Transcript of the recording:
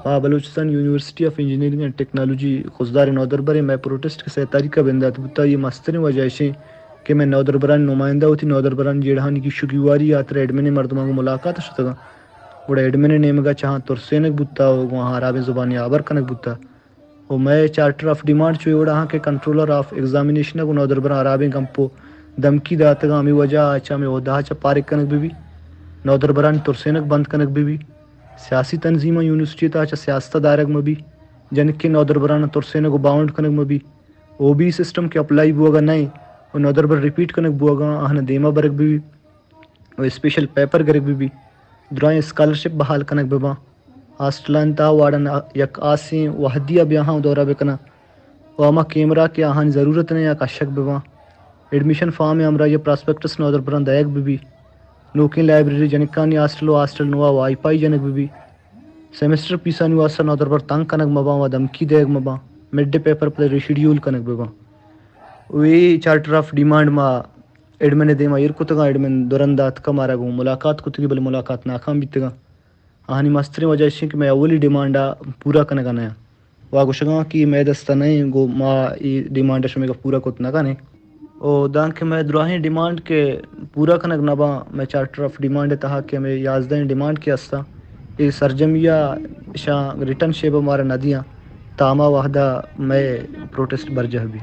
ما Balochistan university of engineering and technology Khuzdar نودربر ایں۔ مئے پروٹیسٹ کہ سئے تاریخ ءَ بندات بوتا، اے مستریں وجہ اش ایں کہ مئے نودربرانی نمائندہ وتی نودربرانی جیڑہانی گیش ءُ گیواری ءِ ہاترا ایڈمن ءِ مردماں گوں ملاقات ءَ شتگاں، گڑا ایڈمن ءِ نیمگ ءَ چہ آہاں ترسینگ بوتا ءُ گوں آہاں ہرابیں زبانے ءَ ہبر کنگ بوتا۔ ءُ مئے چارٹر آف ڈیمانڈ چو اے وڑ ءَ آں کہ کنٹرولر آف ایگزامینیشن ءَ گوں نودربراں ہرابیں گپ ءُ دھمکی داتگ آں، ہمے وجہ ءَ چہ ہمے عہدہ ءَ چہ پارگ کنگ بہ بی، نودربرانی ترسینگ بند کنگ بہ بی، سیاسی تنظیماں یونیورسٹی ءِ تہا چہ سیاست ءَ دارگ مہ بی، جنکیں نودربراناں ترسینگ ءُ باونڈ کنگ مہ بی، او بی سسٹم کہ اپلائی بوگ ءَ نہ ایں ءُ نودربر ریپیٹ کنگ بوگ ءَ آں، آہاں دیما برگ بہ بی۔ ءُ اسپیشل پیپر گرگ بہ بی، درائیں اسکالرشپ بحال کنگ بہ باں، ہاسٹلانی تہا وارڈن یک ہاسیں وہدی ءَ بیاہاں دورہ بہ کناں ءُ ہما کیمرہ کہ آہانی ضرورت نہ ایں آ کشگ بہ باں، ایڈمیشن فارم ءِ ہمراہی ءَ پراسپیکٹس نودربراں دئیگ بہ بی، نوکیں لائبریری، جنکانی ہاسٹل ءُ ہاسٹل نوا وائی فائی جنگ بہ بی، سیمسٹر پیسانی واسطہ نودربر تنگ کنگ مہ باں ءُ دھمکی دئیگ مہ باں، مڈ ڈے پیپر پدا ریشیڈیول کنگ بہ باں۔ ءُ اے چارٹر آف ڈیمانڈ ما ایڈمن ءِ دیما ایر کتگاں، ایڈمن دو رند اتکا مارا گوں ملاقات کتگی، بلے ملاقات ناکام بیتگاں۔ آہانی مستریں وجہ اش ایں کہ مئے اولی ڈیمانڈ ءَ پورا کنگ ءَ نہ آں۔ وا گوشگاں کہ مئے دست ءَ نہ ایں، گوں ما اے ڈیمانڈ ءَ شمئیگ ءَ پورا کت نہ کنیں۔ ءُ دانکہ مئے دراہیں ڈیمانڈ کہ پورا کنگ نہ باں، مئے چارٹر آف ڈیمانڈ ءِ تہا کہ ہمے یازدہیں ڈیمانڈ کہ ہستاں، اے سرجمی ءَ اشاں ریٹن شیپ ءَ مارا نہ دیاں، تاں ہما وہد ءَ مئے پروٹیسٹ برجاہ بی۔